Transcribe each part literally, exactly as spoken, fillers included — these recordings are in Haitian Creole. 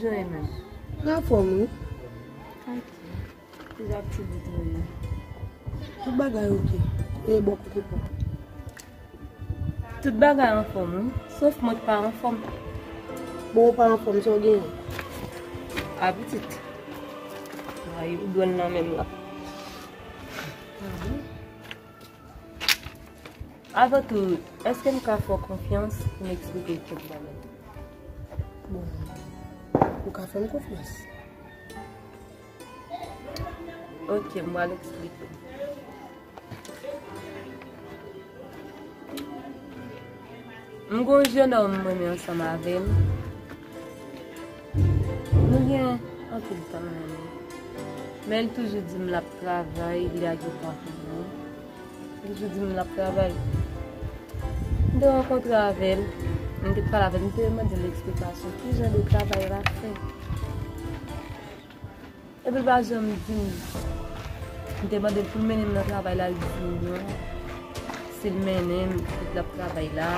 Jan e menm. Anfòm, wi. Ok. Ki jan ti bout ou ye? Tout bagay ok. E bò kote pa w? Tout bagay anfòm, wi. Sof mwen k pa anfòm. Bon, ou pa anfòm, sa w genyen? A pitit. Ay, ou dwèl nan menm la. Ah bon? Avan tou, èske m ka fè w konfyans pou m eksplike w kèk bagay? Bon, ou ka fè m konfyans. Ok, m pral eksplike. M gon jennonm m renmen ansanm avè l. Nou gen anpil tan nou renmen. Men l toujou di m l ap travay, li lage pa pou mwen. Li toujou di m l ap travay. M te rankontre avè l, m te pale avè l, m te mande l eksplikasyon ki jan de travay l ap fè. Epi l pa janm di m. M te mande l pou l mennen m nan travay la, li di m non. Si l mennen m, epi l ap travay la,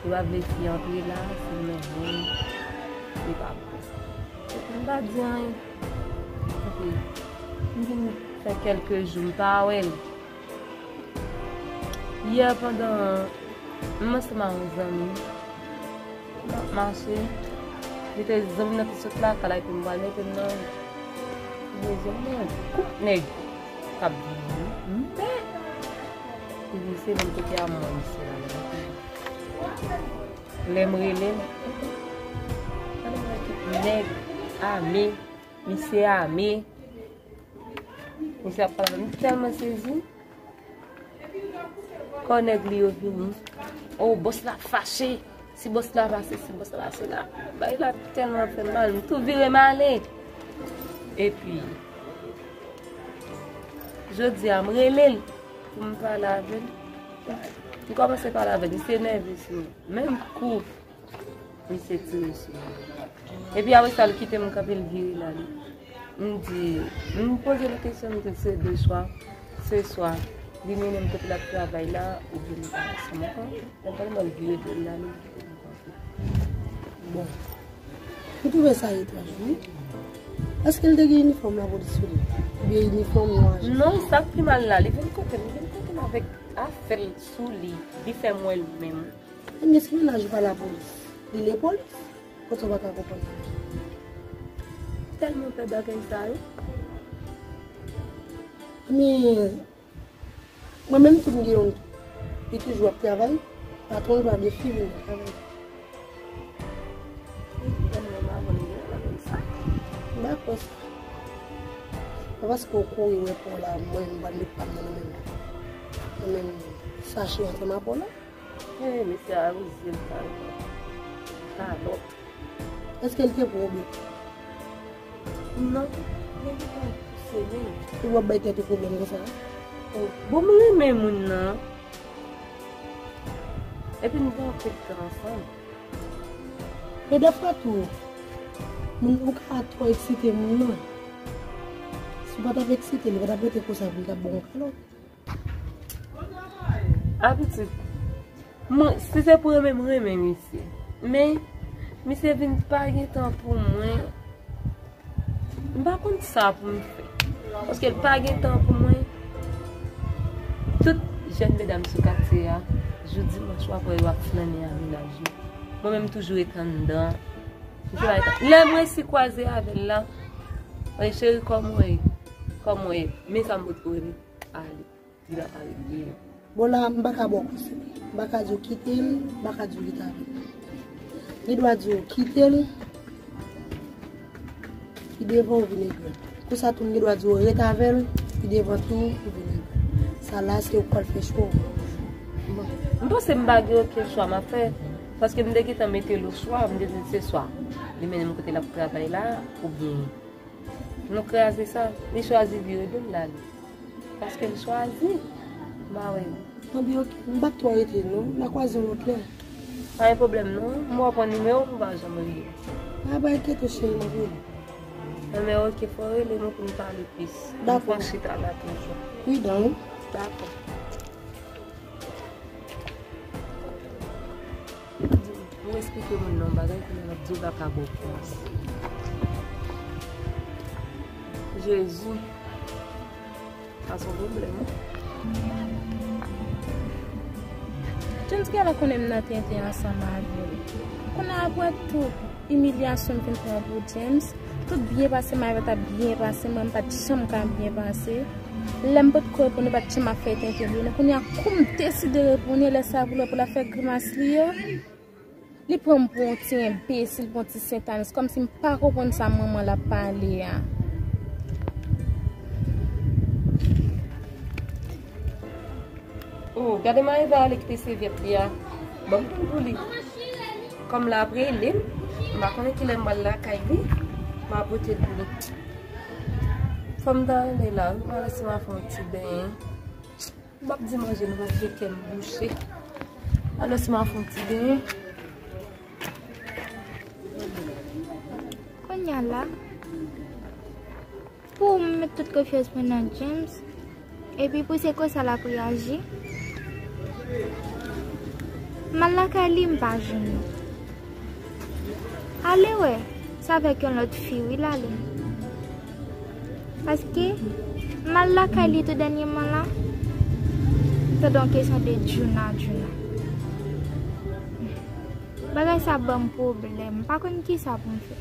li pa vle fi antre la, si l mennen m, li pa bon. Epi m pa di anyen. Epi m vin fè kèlke jou, m pa wè l. Yè pandan m ansanm ak yon zanmi m, m ap mache, li te zanmi m nan te sot lakay la epi m pral mete m nan wout. Mezanmi, kòk nèg k ap vini wi. Men li vin se menm kote a mwen misye la menm. Lè m rele l, gade yon ekip nèg ame, misye ame. Misye ap pale avè m, m tèlman sezi. Kò nèg li yo vini. Oh, bòs la fache. Si bòs la pase, si bòs la pase la. Bagay la tèlman fè m mal, m tou vire m ale. Epi, jodi a, m rele l pou m pale avè l. M kòmanse pale avè l, li se nève sou mwen. Menm kou misye tire sou mwen. Epi apre sa, l kite m kanpe, l vire l ale. M di, m poze l kesyon, m di l se de chwa. Se swa li mennen m kote l ap travay la, oubyen li pa ansanm ankò. Epi tèlman l vire do l ale, li kite m kanpe. Bon. Ou twouve sa etranj, wi. Èske l te gen inifòm lapolis sou li? Oubyen inifòm yon ajan? Non, sa k pi mal la, li vin kote m, li vin kote m avèk afè l sou li. Li fè m wè l menm. Ebyen, si mennaj ou pa lapolis, li lepolis? Kote w pa ka konprann sa? Tèlman pè bagay sa yo. Men, mwen menm tou m gen youn tou. Li toujou ap travay. Patwon l pa vle fi vin nan travay. M pa kwè sa. Pa paske w kouri wè pa w la, mwen m pral met pa m nan men m. Nan men m, sache ansanm ak w la. Hey, mesye a rize m kalòt. Kalòt. Èske l te pran w byen? Non, men li pa pouse menm. Ou w ap bay tèt ou pwoblèm konsa? Oh, bon, m renmen moun nan. Epi nou gen anpil tan ansanm. Men dèfwa tou, moun ou ka twò eksite moun nan. Si w pa t ap eksite, li pa t ap rete konsa pou l t ap ba w yon kalòt. A pitit, mwen, si se pou renmen, m renmen misye. Men, misye vin pa gen tan pou mwen. M pa konn sa pou m fè. Paske l pa gen tan pou mwen. Tout jèn medam sou katye a, jou dimanch w ap wè yo ap flannen ak mennaj yo. Mwen menm, m toujou ret anndan. M toujou ret anndan. Lè m resi kwaze avè l la, mwen, cheri, kòman w ye? Kòman w ye? Men sa m pot pou w rele. Ale. Li pa ka regle. Bon, la, m pa ka ba w konsèy. M pa ka di w kite l, m pa ka di w ret avè l. Gen dwa di w kite l, pi devan ou vin regle l. Konsa tou, m gen dwa di w ret avè l, pi devan tou, ou vin regle l. Sa la, se ou k pral fè chwa w. Bon, m panse m pa gen okenn chwa m ap fè, paske m te gentan mete l o chwa, m te di se swa li mennen m kote l ap travay la, oubyen nou kraze sa, li chwazi vire do l l ale. Paske l chwazi. M pa wè. Anben, ok, m p ap twò rete non, n a kwaze yon lòt lè. Pa gen pwoblèm non, m wè w pran nimewo m, m pa janm rele. A, pa enkyete w cheri, m ap rele. Anben, ok, fò w rele m pou n pale plis. Dakò. M fon chita la toujou. Pridan wi. Dakò. Eksplike moun nan yon bagay, kounye a l ap di w l pa ka ba w kòb. Jezi. Sa se yon pwoblèm, wi. James genlè konnen m nan tenten ansanm avè l. Kounye a, apre tout imilyasyon m fin pran pou James, tout byen pase m avè l t ap byen pase, mwen m pa t janm ka byen pase. Lè m potko reponn, li pa t janm ap fè tenten li. Men kounye a, kou m deside reponn, lè sa pou l, pou l ap fè grimas li yo, li pran m pou yon ti enbesil, pou yon ti sentanis, kòmsi m pa konprann sa manman l ap pale a. Oh, gade Maëva ale kite sèvyèt li a. Ban m pran pou li. Kòm l ap rele m, m pa konnen kilè m pral lakay li, m a pote l pou li. Fò m ta ale la, wi, m a lese m a fè yon ti benyen. M p ap di manje non, paske kè m bouche. Alò, si m a fè yon ti benyen. Kounye a la, pou m met tout konfyans mwen nan James, epi pou se konsa l ap reyaji, m al lakay li, m pa jwenn li. Ale wè, se avèk yon lòt fi wi l ale. Paske m al lakay li tou dènyèman la, tande yon kesyon de Djouna, Djouna. Bagay sa ban m pwoblèm, m pa konn kisa pou m fè.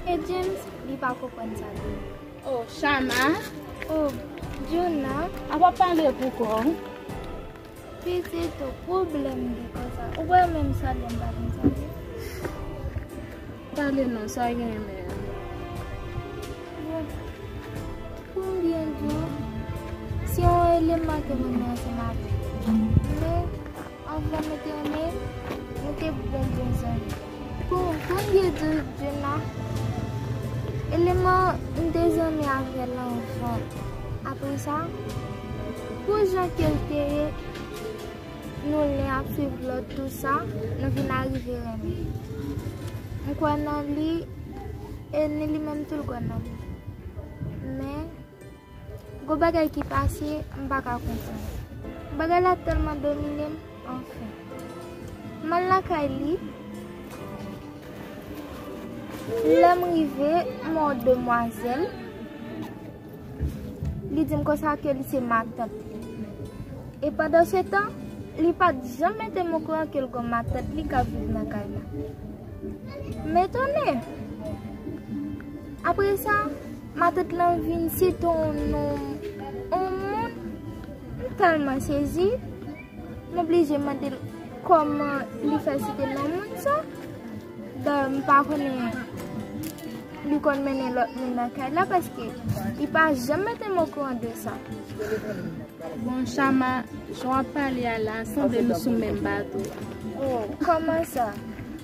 E James, li pa konprann sa tou. Oh, Chama. Oh, Djouna. A w ap pale pou kò w. Pitit ou, pwoblèm li konsa. Ou wè menm salye m pa vin salye. Pale non, sa genyen menm. Bon, pou m byen di w, se yon eleman ke mwen gen ansanm avè l. Men, anvan nou te renmen, nou te bon, bon zanmi. Pou, pou m byen di w, Djouna, eleman m te zanmi avè l anvan. Apre sa, pou jan ke l te ye, nou len ap swiv lòt, tou sa, nou vin arive renmen. M kwè nan li, e ni li menm tou l kwè nan mwen. Men, gon bagay ki pase, m pa ka konprann. Bagay la tèlman domine m, anfen. M al lakay li, lè m rive, m wè yon demwazèl. Li di m konsa ke li se matant li. E pandan se tan, li pa t janm mete m okouran ke l gon matant li k ap viv nan kay la. M etone. Apre sa, matant lan vin site yon non, yon moun. M tèlman sezi. M oblije mande l kòman li fè site non moun sa. Dayè, m pa konnen li konn mennen lòt moun nan kay la, paske li pa janm mete m okouran de sa. Bon, Chama, jan w ap pale a la, sanble nou sou menm bato. Oh, kòman sa?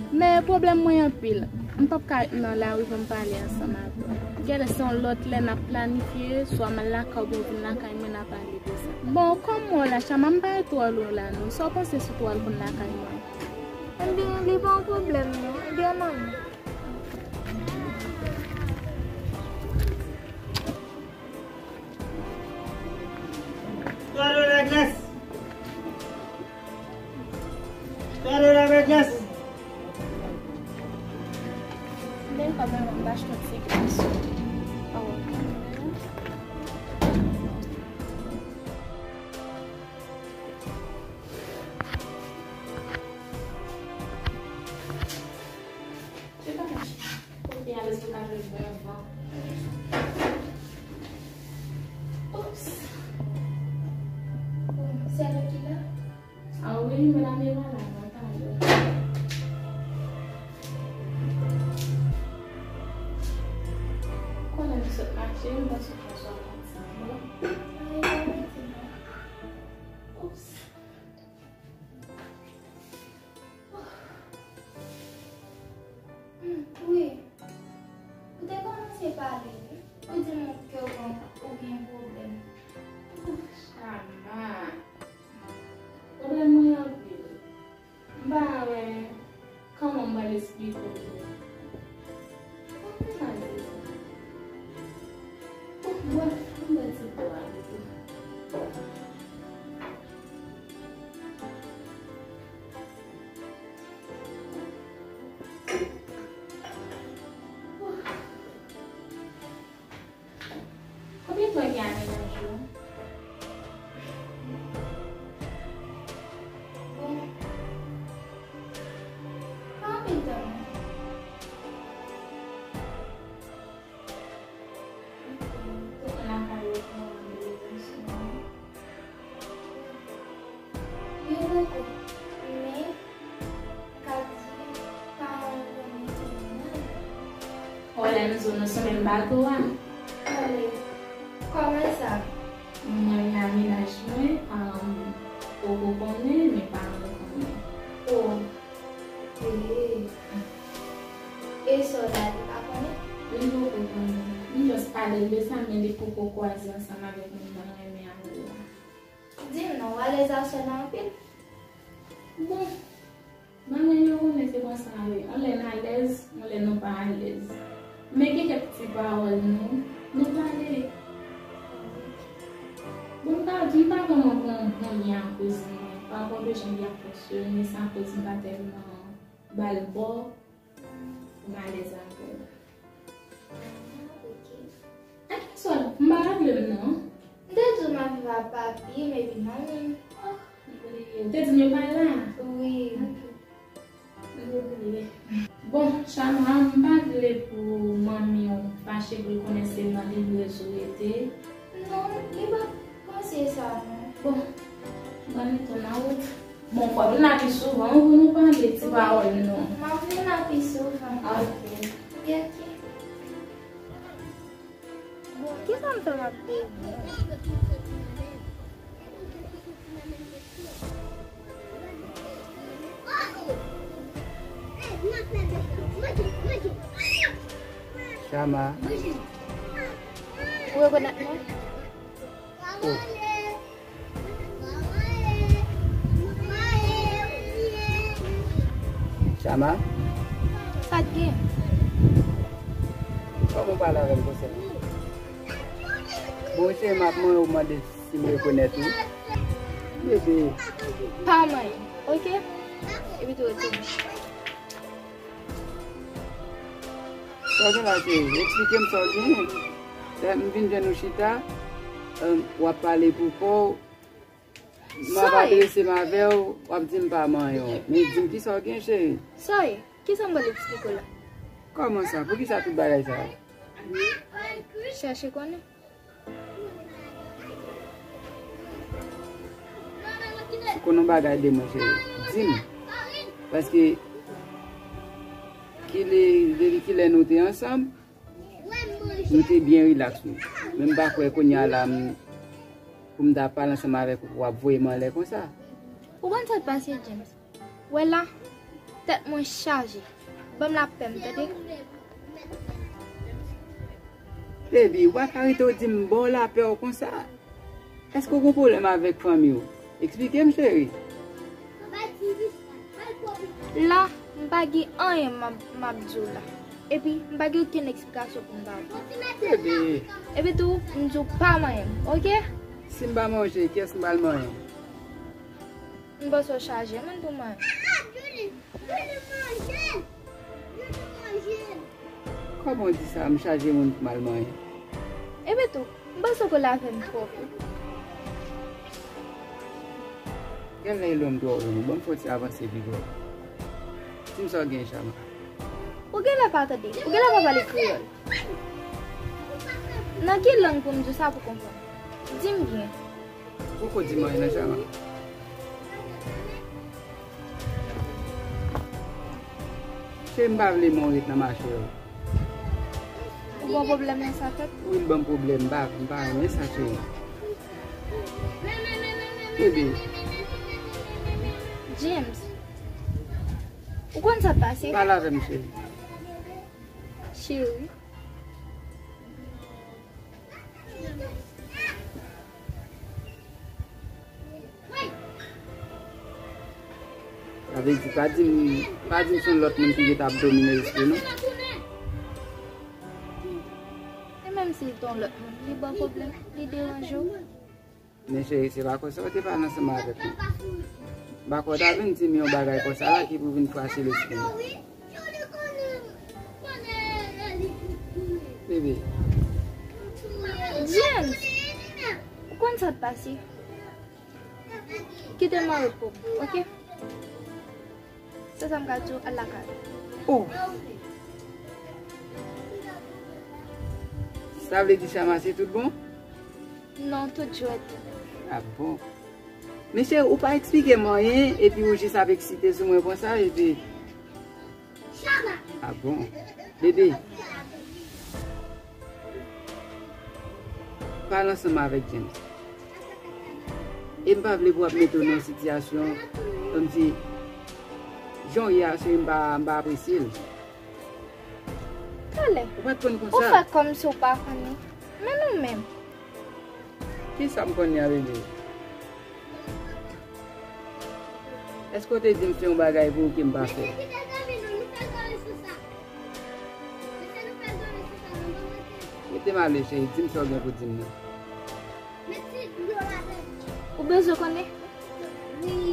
Men pwoblèm mwen anpil. M p ap ka ret nan lari pou m pale ansanm avè w. Genlè se yon lòt lè n ap planifye, swa m al lakay ou oubyen w vin lakay mwen, n a pale de sa. Bon, kòm w wè w la, Chama, m pa ret twò lwen w la non. Sa w panse si w twò al konn lakay mwen? Ebyen, li pa yon pwoblèm non. Ebyen, ann ale. Twò lwen la glas. Twò lwen la glas. Men pa mwen, m ta achte yon ti glas. Oh. Se pa mach. Kote a, èske w ka jwenn bon van? Oups. Bon, se avèk ki la? Ah wi, medam yo pa la, mwen pa la. Konnen m sot mache, m panse François konn sa, bon. Ay, pa mete non. Oups. Hmm, wi. Ou te kòmanse pale, wi. Ou di m ke w gen, ou gen pwoblèm. Ouh, Chama. Pwoblèm mwen anpil. M pa wè kòman m pral esplike w li. Ou konn sa m di sa. Ouh, bwè, m bwè ti dlo a pito. Konbyen tan gen a mennaj ou? Bon, pa anpil tan non. Tout moun lakay ou konnen de relasyon an. Yo poko, men ka di paran yo konnen ke nou nan. Wè lè nou di w nou sou menm bato a. Ale, kòman sa? Mwen menm a mennaj mwen, paran m poko konnen, men paran m konnen. O. E, e sa w ta di pa konnen? Li poko konnen. M just pale l de sa, men li poko kwaze ansanm avèk moun mwen renmen a la. Di m non, w alèz ak sè w la anpil? Bon, bagay yo konnen se konsa wi. Yon lè n alèz, yon lè nou pa alèz. Men gen kèk ti pawòl nou, nou pale. Bon, m pa, m pa vrèman gen yon bon lyen ak kouzin mwen. Pa rapò de jan li ap fonksyone, se akoz m pa tèlman ba l bò pou m alèz avè l. Ah, ok. Ak ki sòl? M pa raple m non. M te di w m ap viv ak papi m epi manmi m. Oh, m bliye. Ou te di m yo pa la? Wi. Ok. M te bliye. Bon, Chama, m pa vle pou manmi w fache pou l konnen se nan librèz ou rete. Non, li pa panse sa non. Bon, ban m tou nan wout. Bon, fò vin la pi souvan pou nou pale ti pawòl nou. M ap vin la pi souvan. Ok. Ok, ok. Bon, kisa m fè m ap peye? Chama. Ou rekonèt mwen? Oh. Chama? Sa k gen? Kòman w pale avè m konsa? Bon, cheri, m ap mande w mande si m rekonèt ou. Bebe. Pa manyen, ok? Epi tou retounen. Sa w gen la, cheri? Eksplike m sa w gen. Lè m vin jwenn ou chita, w ap pale pou kò w. M ap adrese m avè w, w ap di m pa manyen w. Men di m kisa w gen, cheri? Sa ye? Kisa m pral eksplike w la? Kòman sa? Poukisa tout bagay sa yo? Chèche konnen. Si w konn yon bagay de mwen, cheri, di m. Paske kilè, depi kilè nou te ansanm, nou te byen rilaks, wi. Men m pa kwè kounye a la, m, pou m ta pale ansanm avèk ou, pou w ap voye m anlè konsa. Ou konn sa k pase, James? Wè la, tèt mwen chaje. Ban m lapè m, tande? Baby, w pa ka rete w di m ba w lapè w konsa. Èske w gen pwoblèm avèk fanmi w? Eksplike m, cheri. La, m pa gen anyen m ap, m ap di w la. Epi, m pa gen okenn eksplikasyon pou m ba w. Baby. Epi tou, m di w pa manyen m, ok? Si m pa manyen w, cheri, kiyès m pral manyen? M panse w chaje moun pou mwen. Kòman w di sa, m chaje moun pou m al manyen? Epi tou, m panse w kole avè m twòp wi. Genlè e lwen m twò lwen, ban m fè w ti avanse pi bò. Di m sa w gen, Chama. Ou genlè pa tande, ou genlè pa pale kreyòl. Nan ki lang pou m di w sa pou w konprann? Di m byen. Poko di m anyen non, Chama. Cheri, m pa vle men w ret nan machè yo. Ou ban pwoblèm nan sa tèt? Wi, l ban m pwoblèm, m pa, m pa renmen sa, cheri. Bebe. James, ou konn sa k pase? Pale avè m, cheri. Cheri. Sa vle di, pa di m, pa di m se yon lòt moun ki gentan ap domine espri w non. E menm si l te yon lòt moun, li ban pwoblèm, li deranje w? Men cheri, se pa konsa w te pale ansanm avèk mwen. M pa kwè w ta vin di m yon bagay konsa la ki pou vin krache lespri m. Bebe. James, ou konn sa k pase? Kite m an repo, oke? Se sa m ka di w, al lakay. Oh! Sa vle di Chama se tout bon? Non, tout jwèt. Ah bon? Men cheri, ou pa eksplike m anyen, epi ou jis ap eksite sou mwen konsa, epi Ah bon? Bebe, pale ansanm avèk James. E m pa vle pou w ap mete w nan yon sitiyasyon kòmsi jan w ye a, cheri, m pa, m pa apresye l. Talè, ou pa t konn konsa. Ou fè kòmsi w pa konnen. Men nou menm. Kisa m konnen a, bebe? Èske w te di m fè yon bagay pou ou ke m pa fè? Mete m alèz, cheri, di m sa w gen pou di m nan. Ou bezwen konnen?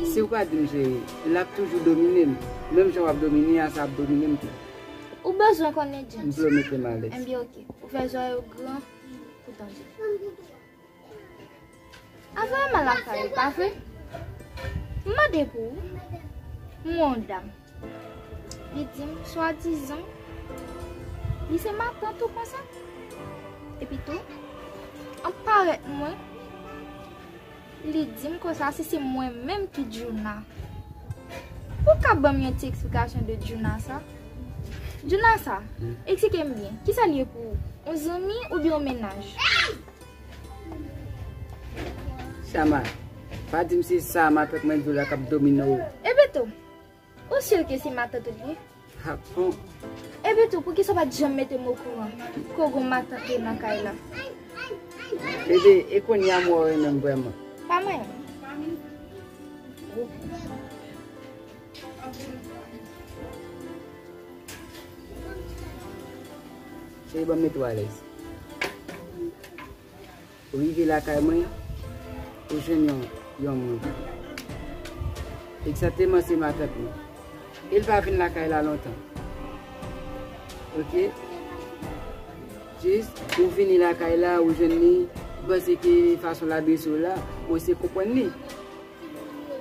Si w pa di m, cheri, l ap toujou domine m. Menm jan w ap domine a, sa ap domine m tou. Ou bezwen konnen, James? M vle w mete m alèz. Enben, oke. Ou fè zòrèy ou gran pou tande. Avan m al lakay ou, pa vre? M mande pou ou. M wè yon dam. Li di m, swadizan, li se matant ou konsa. Epi tou, an parèt mwen, li di m konsa si se mwen menm ki Djouna. Ou ka ban m yon ti eksplikasyon de Djouna sa? Djouna sa, eksplike m byen, kisa l ye pou ou? Yon zanmi oubyen yon mennaj? Chama, pa di m se sa matant mwen di w la k ap domine w. Ebyen tou, ou si ke se matant ou li ye? Ah bon? Ebyen tou, poukisa w pa t janm mete m okouran ke w gon matant ou nan kay la? Bebe, e kounye a m wè w renmen m vrèman. Pa mwen. Cheri, ban m mete w alèz. Ou rive lakay mwen, ou jwenn yon, yon moun. Egzakteman, se matant mwen. E l pa vin lakay la lontan. Oke? Jis, ou vini lakay la, ou jwenn li, ou panse ke fason l adrese w la, ou se konprann li.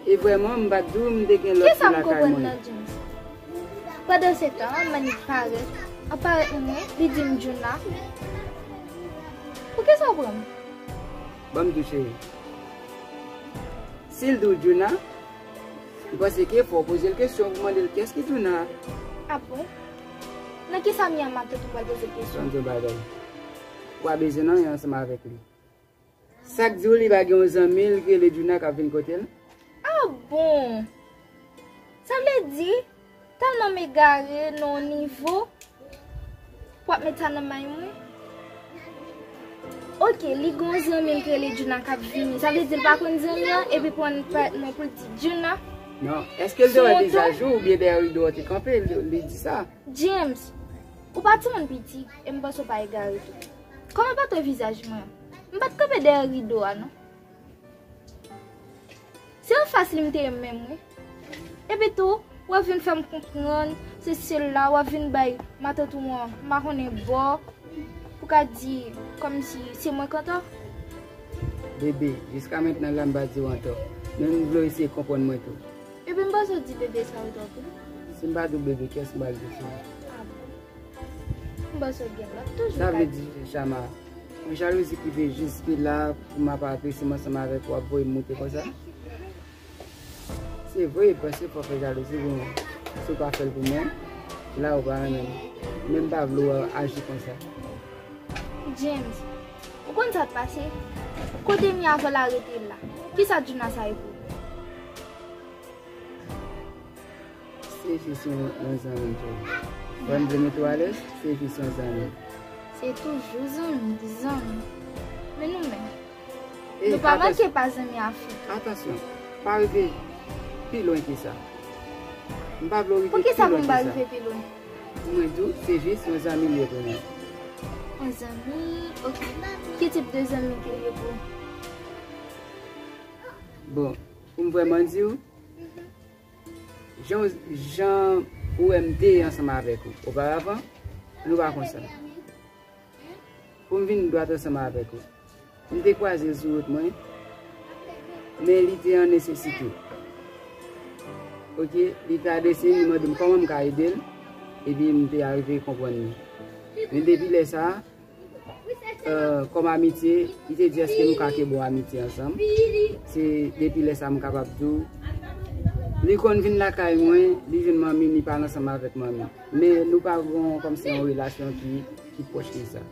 E vrèman, m pa t di w m te gen lòt fi lakay mwen. Kisa m konprann nan James? Pandansetan, an, Manik parèt. An parèt nan mwen, li di m Djouna. Poukisa w pran m? Ban m di w, cheri. Si l di w Djouna, m panse ke fò w poze l kesyon pou mande l kiyès ki Djouna. Ah bon? Nan kisa m ye a matant ou pral poze l kesyon? Ban m di w yon bagay. Ou pa bezwen nan anyen ansanm avèk li. Sa k di w li pa gen yon zanmi l ki rele Djouna k ap vin kote l? Ah bon! Sa vle di, tèlman m egare nan yon nivo, w ap met sa nan may mwen? Oke, li gen yon zanmi l ki rele Djouna k ap vini. Sa vle di l pa konn zanmi an, epi pou ann parèt mwen pou l di Djouna? Non, èske l te wè vizaj ou oubyen dèyè rido a w te kanpe, li, li di sa? James, ou pa timoun piti, e m panse w pa egare tou. Kòman w pa t wè vizaj mwen an? M pa t kanpe dèyè rido a, non. Se anfas li m te ye menm, wi. Epi tou, w ap vin fè m konprann, se sèl la, w ap vin bay matant ou an, m pa konnen bò, pou ka di, kòmsi se mwen k antò. Bebe, jiska mentnan la, m pa di w antò. Men m vle w eseye konprann mwen tou. Epi m panse w di bebe sa yo twòp, wi. Si m pa di w bebe, kiyès m pral di w, cheri? Ah bon. M panse w gen lòt toujou. Sa vle di, Chama, yon jalouzi ki rive jis la pou m ap apresye m ansanm avèk ou, w ap voye m moute konsa? Se vre, paske fò w fè jalouzi pou mwen. Si w pa fè l pou mwen, la ou pa renmen m. Men m pa vle w aji konsa. James, ou konn sa k pase? Kote m ye avè l a rete la. Kisa Djouna sa ye pou ou? Se jis yon, yon zanmi, cheri. Ban m vle mete w alèz, se jis yon zanmi. Se toujou zanmi, zanmi. Men nou menm, nou pa manke pa zanmi Afrik. Atansyon, pa rive pi lwen ke sa. M pa vle w rive pi lwen ke sa. Poukisa pou m pa rive pi lwen? Mwen di w, se jis yon zanmi l ye pou mwen. Yon zanmi? Oke. Ki tip de zanmi ke l ye pou ou? Bon, pou m vrèman di w, jan, jan ou wè m te ye ansanm avèk ou oparavan, nou pa konsa. pou m vin dwat ansanm avèk ou. M te kwaze l sou wout mwen, men li te an nesesite. Oke, li tradese m, li mande m kòman m ka ede l, epi m te arive konprann li. Men depi lè sa a, euh, kòm amitye, li te di èske nou ka kenbe yon amitye ansanm. Se depi lè sa a m kapab di w, li konn vin lakay mwen, li jwenn manmi, li pale ansanm avèk manmi. Men nou pa gen kòmsi yon relasyon ki, ki pwòch ke sa.